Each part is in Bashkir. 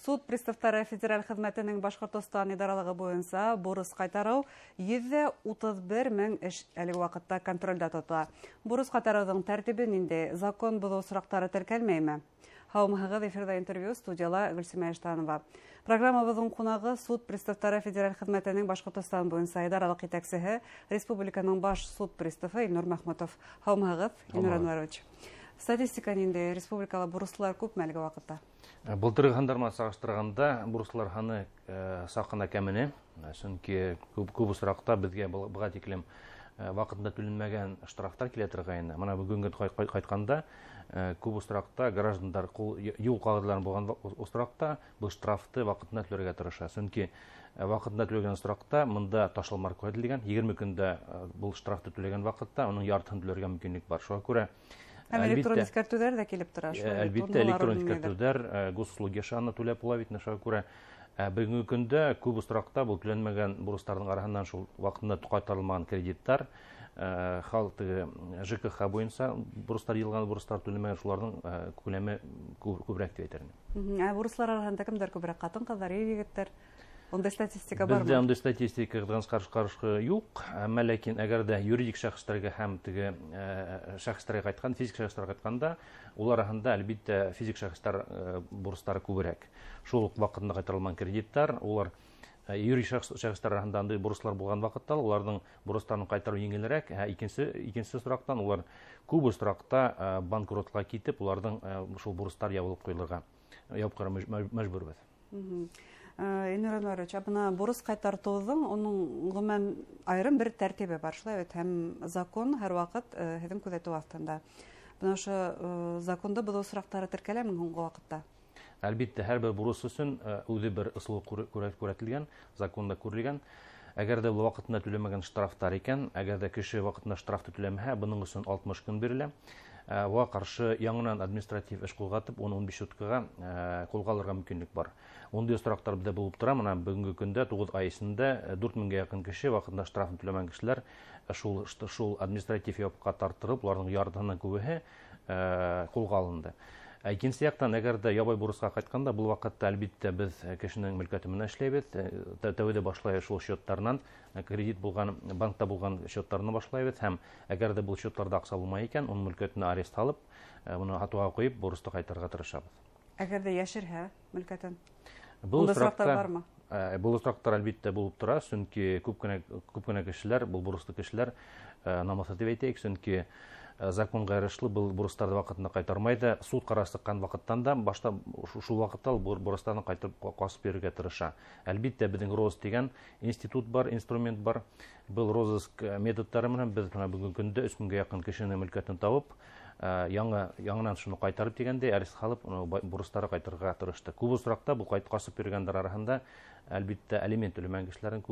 Суд приставтары федераль хеҙмәтенең Башҡортостан идаралығы буйынса бурыс ҡайтарыу 131 мең эш әлеге ваҡытта контролдә тота. Бурыс ҡайтарыуҙың тәртибе ниндәй? Закон боҙоу осраҡтары теркәлмәйме? Һаумыһығыҙ, эфирҙа интервью, студияла Гөлсимә Иштанова. Программабыҙҙың ҡунағы суд приставтары федераль хеҙмәтенең Башҡортостан буйынса идаралыҡ етәксеһе, республиканың баш суд приставы Илнур Мәхмүтов. Һаумыһығыҙ, Илнур Әнүәрович. Статистика ниндәй? Республикала бурыслылар күпме әлеге ваҡытта? Былтырғы һандар менән сағыштырғанда бурыслылар һаны саҡ ҡына кәмене, сөнки күп осраҡта беҙгә быға тиклем ваҡытында түләнмәгән штрафтар килә торғайны. Мына бөгөнгө ҡайтҡанда күп осраҡта граждандар юл ҡағиҙәләрен боҙған осраҡта был штрафты ваҡытында түләргә тырыша. Сөнки ваҡытында түләгән осраҡта мында ташламалар күрһәтелгән, 20 көндә был штрафты түләгән ваҡытта уның яртыһын түләргә мөмкинлек бар. Шуға күрә Һәм электрон иҫкәртеүҙәр ҙә килеп тора. Әлбиттә, электрон иҫкәртеүҙәр, госуслуги аша түләп була бит, шуға күрә бөгөнгө көндә күп осраҡта был түләнмәгән бурыстарҙың араһынан шул ваҡытында ҡайтарылмаған кредиттар, халыҡ ЖКХ буйынса бурыстар, йыйылған бурыстар түләнмәгән, шуларҙың күләме күберәк тип әйтер инем. Ә бурыслар араһында кемдәр күберәк? Ҡатын-ҡыҙҙар, ир-егеттәр? Ундай статистика бармы? Беҙҙә ундай статистика ҡыҙғаныс ҡаршы юҡ. Әммә ләкин әгәр ҙә юридик шәхестәргә һәм теге шәхестәргә ҡайтҡан, физик шәхестәргә ҡайтҡанда, улар араһында әлбиттә физик шәхестәр бурыстары күберәк. Шул уҡ ваҡытында ҡайтарылмаған кредиттар, улар юридик шәхестәр араһында андай бурыслар булған ваҡытта уларҙың бурыстарын ҡайтарыу еңелерәк. Ә икенсе осраҡтан улар күп осраҡта банкротҡа китеп, уларҙың шул бурыстар ябылып ҡуйылырға, ябып ҡуйырға мәжбүрбеҙ. Илнур Әнүәрович, ә бына бурыс ҡайтартыуҙың уның ғөмүмән айырым бер тәртибе бар, шулай бит, һәм закон һәр ваҡыт һеҙҙең күҙәтеү аҫтында. Бына ошо законды боҙоу осраҡтары теркәләме һуңғы ваҡытта? Әлбиттә, һәр бер бурыс өсөн үҙе бер ысул күрһәтелгән, законда күрелгән. Әгәр ҙә был ваҡытында түләмәгән штрафтар икән, әгәр ҙә кеше ваҡытында штрафты түләмәһә, бының өсөн 60 көн бирелә. Уға ҡаршы яңынан административ эш ҡуҙғатып, уны 15 суткаға ҡулға алырға мөмкинлек бар. Ундай осраҡтар беҙҙә булып тора. Мына бөгөнгө көндә 9 ай эсендә 4000-гә яҡын кеше ваҡытында штрафын түләмәгән кешеләр шул административ яуапҡа тарттырып, уларҙың яртыһынан күбеһе ҡулға алынды. Ә икенсе яҡтан, әгәр ҙә ябай бурысҡа ҡайтҡанда, был ваҡытта әлбиттә беҙ кешенең мөлкәте менән эшләйбеҙ. Тәүҙә башлай шул счеттарынан, кредит булған, банкта булған счеттарынан башлайбыҙ. Һәм әгәр ҙә был счеттарҙа аҡса булмай икән, уның мөлкәтенә арест һалып, уны һатыуға ҡуйып, бурысты ҡайтарырға тырышабыҙ. Әгәр ҙә йәшерһә мөлкәтен? Унда осраҡтар бармы? Был осраҡтар әлбиттә булып тора, сөнки күп кенә кешеләр, был бурыслы кешеләр, намыҫлы тип әйтәйек, сөнки законға ярашлы был бурыстарҙы ваҡытында ҡайтармай ҙа, суд ҡарары сыҡҡан ваҡыттан да башта шул ваҡытта ул бурыстарҙы ҡайтарып ҡасып бирергә тырыша. Әлбиттә, беҙҙең розыск тигән институт бар, инструмент бар. Был розыск методтары менән беҙ бына бөгөнгө көндә 3000-гә яҡын кешенең мөлкәтен табып, яңынан шуны ҡайтарып тигәндәй, арест һалып, уны бурыстары ҡайтарырға тырышты. Күп осраҡта был ҡасып йөрөгәндәр араһында әлбиттә алимент түләмәгән кешеләрҙең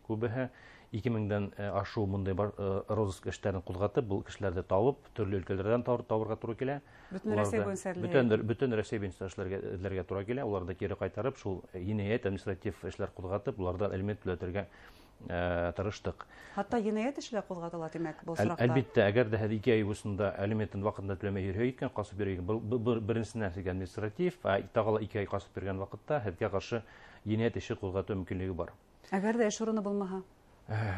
күбеһе. Ике меңдән ашыу мындай бар, розыск эштәрен ҡуҙғатып, был кешеләрҙе табып, төрлө өлкәләрҙән табырға тура килә. Бөтөн Рәсәй Уларҙы буйынса эҙләй. Бөтөн Рәсәй буйынса эҙләргә тура килә. Уларҙы кире ҡайтарып, шул енәйәт административ эшләр ҡуҙғатып, уларҙан алимент түләтергә тырыштыҡ. Хатта енәйәт эше лә ҡуҙғатыла, тимәк, был осраҡта. Әлбиттә, әгәр ҙә һеҙ 2 ай буйынса алиментын ваҡытында түләмәй йөрөй икән, ҡасып йөрөй икән, был беренсенән һеҙгә административ, ә тағы ла 2 ай ҡасып йөрөгән ваҡытта һеҙгә ҡаршы енәйәт эше ҡуҙғатыу мөмкинлеге бар. Әгәр ҙә эш урыны булмаһа?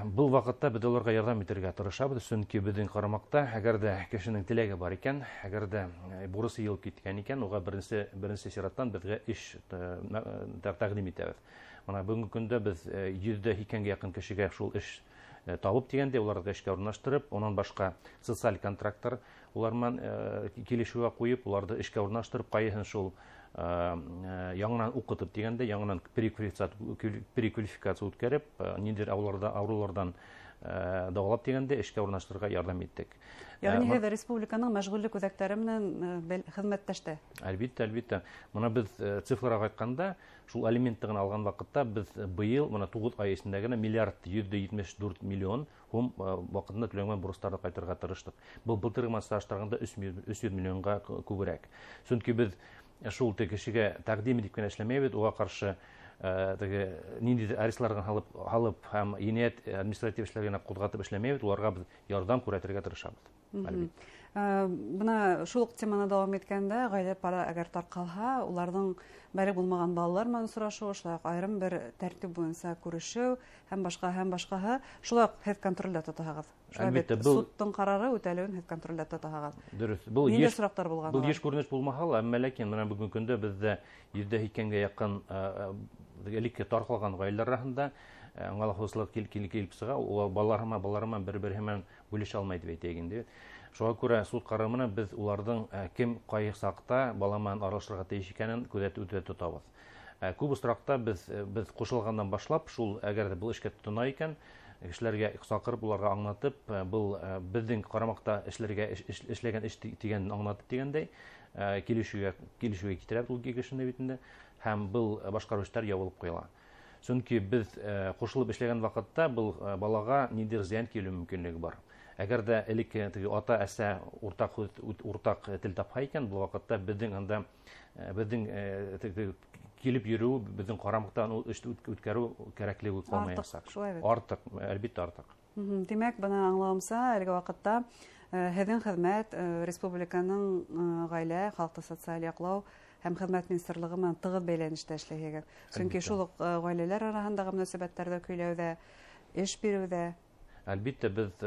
Был ваҡытта беҙ уларға ярҙам итергә тырышабыҙ, сөнки беҙҙең ҡарамаҡта, әгәр ҙә кешенең теләге бар икән, әгәр ҙә бурысы йыйылып киткән икән, уға беренсе сираттан беҙгә эш тәҡдим итәбеҙ. Мына бөгөнгө көндә беҙ йөҙҙә һикһәнгә яҡын кешегә шул эш табып тигәндәй, уларҙы эшкә урынлаштырып, унан башҡа социаль контракттар улар менән килешеүгә ҡуйып, уларҙы эшкә урынлаштырып, ҡайһыһын шул яңынан уҡытып тигәндә, яңынан переквалификация үткәреп, ниндәйҙер ауырыуларҙан дауалап тигәндә эшкә урынлаштырырға ярҙам иттек. Ягъни һеҙ республиканың мәшғүллек үҙәктәре менән хеҙмәттәштә? Әлбиттә, әлбиттә. Мына беҙ цифрға ҡайтҡанда, шул алиментты ғына алған ваҡытта беҙ быйыл мына 9 ай эсендә генә миллиард йөҙ етмеш дүрт миллион һум ваҡытында түләнгән бурыстарҙы ҡайтарырға тырыштыҡ. Был былтырғы менән сағыштырғанда өс йөҙ миллионға күберәк. Сөнки беҙ шул теге кешегә тәҡдим итеп кенә эшләмәйбеҙ, уға ҡаршы теге ниндәйҙер арестларға һалып һәм енәйәт административ эшләр генә ҡуҙғатып эшләмәйбеҙ, уларға беҙ ярҙам күрһәтергә тырышабыҙ. Әлбиттә. Бына шул уҡ теманы дауам иткәндә, ғаилә пары әгәр тарҡалһа, уларҙың бәлиғ булмаған балалар менән осрашыу, шулай уҡ айырым бер тәртип буйынса күрешеү һәм башҡа һәм башҡаһы, шулай уҡ һеҙ контролдә тотаһығыҙ. Шулай бит, судтың ҡарары үтәлеүен һеҙ контролдә тотаһығыҙ. Дөрөҫ. Был ниндәй осраҡтар булған? Был йыш күренеш булмаһа ла, әммә ләкин бына бөгөнгө көндә беҙҙә 180-гә яҡын элекке тарҡалған ғаиләләр араһында аңлашыусылыҡ килеп сыға, улар балалар менән бер-береһе менән бүлешә алмай тип әйтәйек инде. Шуға күрә суд ҡарары менән беҙ уларҙың кем ҡайһы саҡта бала менән аралашырға тейеш икәнен күҙәтеүҙә тотабыҙ. Күп осраҡта беҙ ҡушылғандан башлап, шул әгәр ҙә был эшкә тотона икән, кешеләргә саҡырып, уларға аңлатып, был беҙҙең ҡарамаҡта эшләгән эш тигәнен аңлатып тигәндәй, килешеүгә китерәбеҙ ул кешене бит инде, һәм был башҡарыу эштәр ябылып ҡуйыла. Сөнки беҙ ҡушылып эшләгән ваҡытта был балаға ниндәйҙер зыян килеү мөмкинлеге бар. Әгәр ҙә элекке теге ата-әсә уртаҡ тел тапһа икән, был ваҡытта беҙҙең анда, беҙҙең теге килеп йөрөү, беҙҙең ҡарамаҡтан ул эште үткәреү кәрәклеге ҡалмаясаҡ. Артыҡ, шулай бит. Артыҡ, әлбиттә артыҡ. Тимәк, бына аңлауымса, әлеге ваҡытта һеҙҙең хеҙмәт республиканың ғаилә, халыҡты социаль яҡлау һәм хеҙмәт министрлығы менән тығыҙ бәйләнештә эшләйһегеҙ. Сөнки шул уҡ ғаиләләр араһындағы мөнәсәбәттәрҙе көйләүҙә, эш биреүҙә. Әлбиттә, беҙ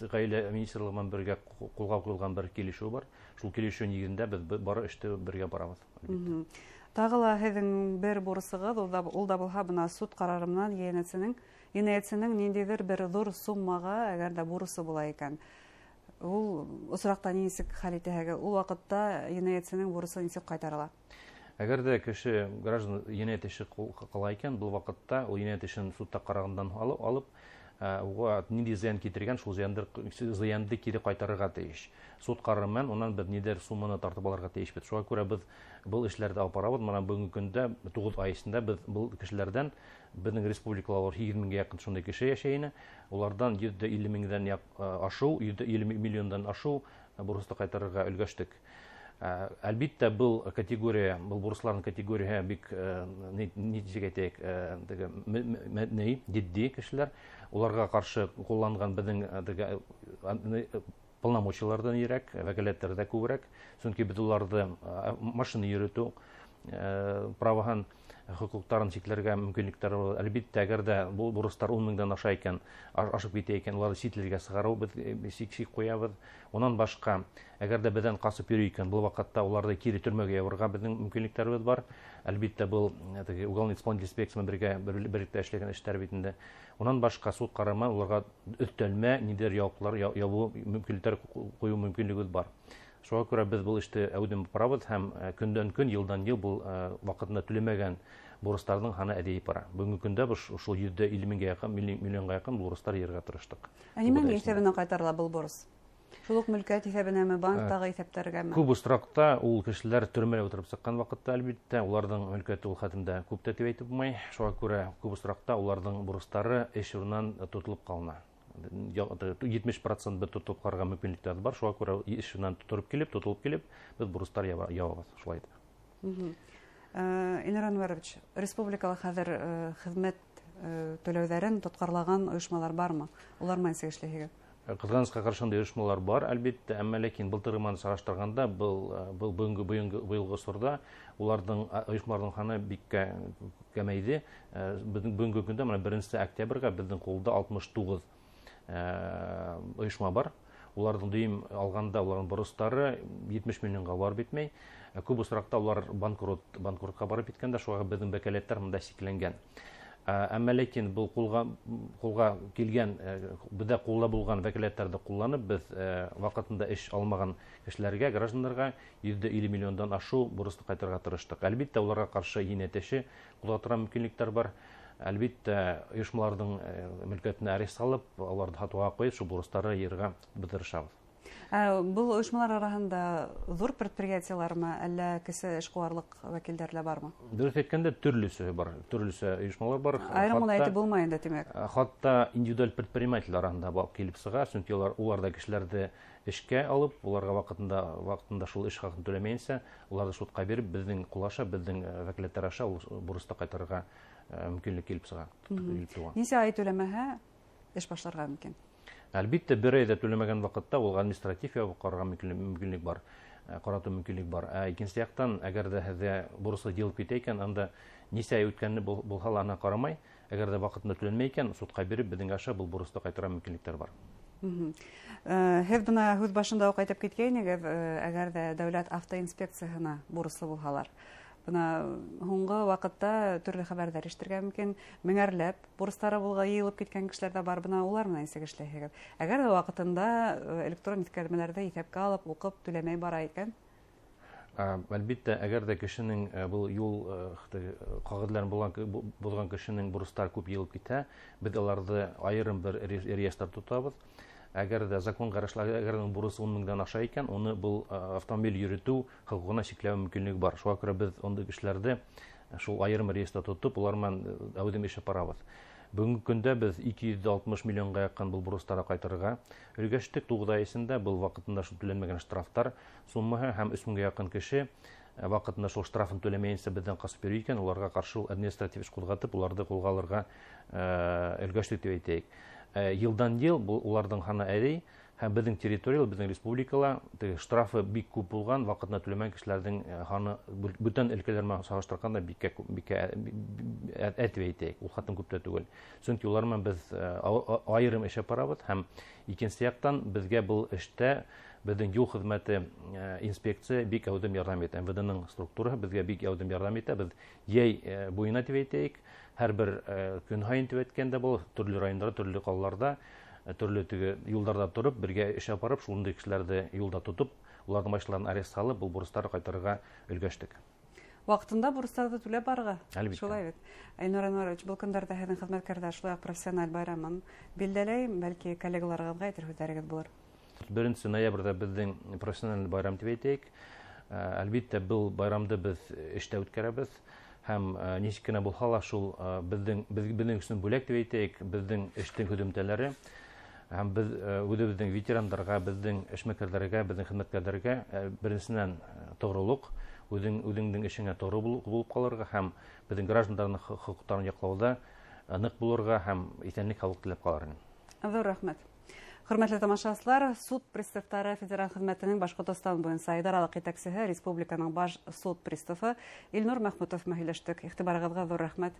ғаилә министрлығы менән бергә ҡулға ҡуйылған бер килешеү бар. Шул килешеү нигеҙендә беҙ бары эште бергә барабыҙ, әлбиттә. Тағы ла һеҙҙең бер бурысығыҙ, ул да булһа бына суд ҡарары менән енәйәтсенең ниндәйҙер бер ҙур суммаға әгәр ҙә бурысы була икән, ул осраҡта нисек хәл итәһегеҙ? Ул ваҡытта енәйәтсенең бурысы нисек ҡайтарыла? Әгәр ҙә кеше граждан енәйәт эше ҡыла икән, был ваҡытта ул енәйәт эшен судта ҡарағандан алып, уға ниндәй зыян китергән, шул зыянды кире ҡайтарырға тейеш. Суд ҡарары менән унан беҙ ниҙәр сумманы тартып алырға тейешбеҙ. Шуға күрә беҙ был эшләрҙе алып барабыҙ. Бына бөгөнгө көндә 9 ай эсендә беҙ был кешеләрҙән, беҙҙең республикала улар һигеҙ меңгә яҡын шундай кеше йәшәй ине. Уларҙан йөҙ ҙә илле меңдән ашыу, йөҙ ҙә илле миллиондан ашыу бурысты ҡайтарырға өлгәштек. Әлбиттә, был категория, был бурысларҙың категорияһы бик, нисек әйтәйек, теге, ни, етди кешеләр. Уларға ҡаршы ҡулланған беҙҙең, теге, полномочияларҙан ирәк, вәкәләттәр ҙә күберәк. Сөнки беҙ уларҙы, машина йөрөтөү, праваһын, хоҡуҡтарын сикләргә мөмкинлектәр бар. Әлбиттә, әгәр дә был бурыстар ун меңдән аша икән, ашып китә икән, уларҙы сит илгә сығарыу беҙ сик ҡуябыҙ. Унан башҡа, әгәр дә беҙҙән ҡасып йөрөй икән, был ваҡытта уларҙы кире төрмәгә ябырға беҙҙең мөмкинлектәребеҙ бар. Әлбиттә, был, теге уголовный исполнительный инспекция менән берлектә эшләгән эштәр бит инде. Унан башҡа суд ҡарары менән уларға өҫтәлмә ниндәйҙер яуаплар ябыу мөмкинлектәр ҡуйыу мөмкинлегебеҙ бар. Шуға күрә беҙ был эште әүҙем барабыҙ һәм көндән көн, йылдан йыл был ваҡытында түләмәгән бурыстарҙың һаны әҙәйеп бара. Бөгөнгө көндә беҙ шул йөҙ ҙә илле меңгә яҡын, миллионға яҡын бурыстар йыйырға тырыштыҡ. Ә нимәнең иҫәбенән ҡайтарыла был бурыс? Шул уҡ мөлкәт иҫәбенәме, банктағы иҫәптәргәме? Күп осраҡта ул кешеләр төрмәлә ултырып сыҡҡан ваҡытта, әлбиттә, уларҙың мөлкәте ул хәтендә күп тә тип әйтеп булмай. Шуға күрә күп осраҡта уларҙың бурыстары эш урынынан тотолоп ҡалына. Етмеш процент беҙ тотоп ҡалырға мөмкинлектәр бар. Шуға күрә эш урынынан тотолоп килеп, беҙ бурыстар ябабыҙ шулай итеп. Илнур Әнүәрович, республикала хәҙер хеҙмәт түләүҙәрен тотҡарлаған ойошмалар бармы? Улар менән нисек эшләйһегеҙ? Ҡыҙғанысҡа ҡаршы шундай ойошмалар бар, әлбиттә, әммә ләкин былтырғы менән сағыштырғанда, был быйылғы осорҙа уларҙың, ойошмаларҙың һаны бик кәмәйҙе. Беҙҙең бөгөнгө көндә бына беренсе октябргә беҙҙең ҡулда алтмыш туғыҙ ойошма бар. Уларҙың дөйөм алғанда уларҙың бурыстары етмеш миллионға барып етмәй. Күп осраҡта улар банкротҡа барып еткәндә, шуға беҙҙең вәкәләттәр бында сикләнгән. Әммә ләкин был ҡулға килгән, беҙҙә ҡулда булған вәкәләттәрҙе ҡулланып, беҙ ваҡытында эш алмаған кешеләргә, граждандарга йөҙ ҙә илле миллиондан ашыу бурысты ҡайтарырға тырыштыҡ. Әлбиттә, уларға ҡаршы енәйәт эше ҡуҙғатырға мөмкинлектәр бар. Әлбиттә, ойошмаларҙың мөлкәтенә арест һалып, уларҙы һатыуға ҡуйып, шул бурыстары йыйырға беҙ тырышабыҙ. Был ойошмалар араһында ҙур предприятиелармы, әллә кесе эшҡыуарлыҡ вәкилдәре лә бармы? Дөрөҫ әйткәндә, төрлөсө бар, төрлөсө ойошмалар бар. Айырым ғына әйтеп булмай инде, тимәк. Хатта индивидуаль предприниматель араһында килеп сыға, сөнки улар да кешеләрҙе эшкә алып, уларға ваҡытында шул эш хаҡын түләмәйенсә, уларҙы судҡа биреп, беҙҙең ҡул аша, беҙҙең вәкиләттәр аша ул бурысты ҡайтарырға мөмкинлек килеп сыға, килеп тыуа. Нисә ай түләмәһә эш башларға мөмкин? Әлбиттә, бер айҙа түләмәгән ваҡытта ул административ яуап ҡарарға мөмкинлек бар, ҡаратыу мөмкинлек бар. Ә икенсе яҡтан, әгәр ҙә һеҙҙә бурыслы йыйылып китә икән, анда нисә ай үткәнне булһа ла ана ҡарамай, әгәр ҙә ваҡытында түләнмәй икән, судҡа биреп, беҙҙең аша был бурысты ҡайтара мөмкинлектәр бар. Һеҙ бына һүҙ башында уҡ әйтеп киткәйнегеҙ, әгәр ҙә дәүләт автоинспекцияһына бурыслы булһалар. Бына һуңғы ваҡытта төрлө хәбәрҙәр ишетергә мөмкин, меңәрләп бурыстары булға йыйылып киткән кешеләр ҙә бар. Бына улар менән нисек эшләйһегеҙ? Әгәр ҙә ваҡытында электрон иҫкәртмәләрҙе иҫәпкә алып, уҡып түләмәй бара икән? Әлбиттә, әгәр ҙә кешенең был юл ҡағиҙәләрен боҙған кешенең бурыстары күп йыйылып китә, беҙ уларҙы айырым бер реестр тотабыҙ. Әгәр ҙә закон ҡарашлы, әгәр ҙә бурысы 10 меңдән аша икән, уны был автомобиль йөрөтөү хоҡуғына сикләү мөмкинлеге бар. Шуға күрә беҙ ундай кешеләрҙе шул айырым реестрда тотоп, улар менән әүҙем эш апарабыҙ. Бөгөнгө көндә беҙ 260 миллионға яҡын был бурыстары ҡайтарырға өлгәштек. 9 ай эсендә был ваҡытында шул түләнмәгән штрафтар суммаһы һәм 3 меңгә яҡын кеше ваҡытында шул штрафын түләмәйенсә беҙҙән ҡасып йөрөй икән, уларға ҡаршы ул административ эш ҡуҙғатып, уларҙы ҡулға алырға өлгәштек тип әйтәйек. Йылдан йыл был уларҙың һаны әрей, һәм беҙҙең территорияла, беҙҙең республикала теге штрафы бик күп булған, ваҡытында түләмәгән кешеләрҙең һаны бүтән өлкәләр менән сағыштырғанда бик күп, бик әтеп әйтәйек, ул хатым күп тә түгел. Сөнки улар менән беҙ айырым эш апарабыҙ, һәм икенсе яҡтан беҙгә был эштә беҙҙең юл хеҙмәте инспекция бик әүҙем ярҙам итә. М В Д-ның структураһы беҙгә бик әүҙем ярҙам итә. Беҙ йәй буйына тип әйтәйек, һәр бер көн һайын тип әйткәндә был төрлө райондарҙа, төрлө ҡалаларҙа, төрлө теге юлдарҙа тороп, бергә эш апарып, шундай кешеләрҙе юлда тотоп, уларҙың машиналарын арест һалып, был бурыстарҙы ҡайтарырға өлгәштек. Ваҡытында бурыстарҙы түләп барырға. Әлбиттә. Шулай бит. Илнур Әнүәрович, был көндәрҙә һеҙҙең хеҙмәткәрҙәр шулай уҡ профессиональ байрамын билдәләйем, бәлки коллегаларығыҙға әйтер һүҙҙәрегеҙ булыр. 1 ноябрҙә беҙҙең профессиональ байрам тип әйтәйек. Әлбиттә, был байрамды беҙ эштә үткәрәбеҙ. Һәм нисек кенә булһа ла шул беҙҙең өсөн бүләк тип әйтәйек, беҙҙең эштең һөҙөмтәләре. Һәм беҙ үҙебеҙҙең ветерандарға, беҙҙең эшмәкәрҙәргә, беҙҙең хеҙмәткәрҙәргә беренсенән тоғролоҡ, үҙеңдең эшеңә тоғро булып ҡалырға һәм беҙҙең граждандарҙың хоҡуҡтарын яҡлауҙа ныҡ булырға һәм иҫәнлек һаулыҡ теләп ҡалыр инем. Ҙур рәхмәт. Хөрмәтле тамашасылар, суд приставтары федераль хеҙмәтенең Башҡортостан буйынса идаралыҡ етәксеһе, республиканың баш суд приставы Илнур Мәхмүтов менән һөйләштек. Иғтибарығыҙға ҙур рәхмәт.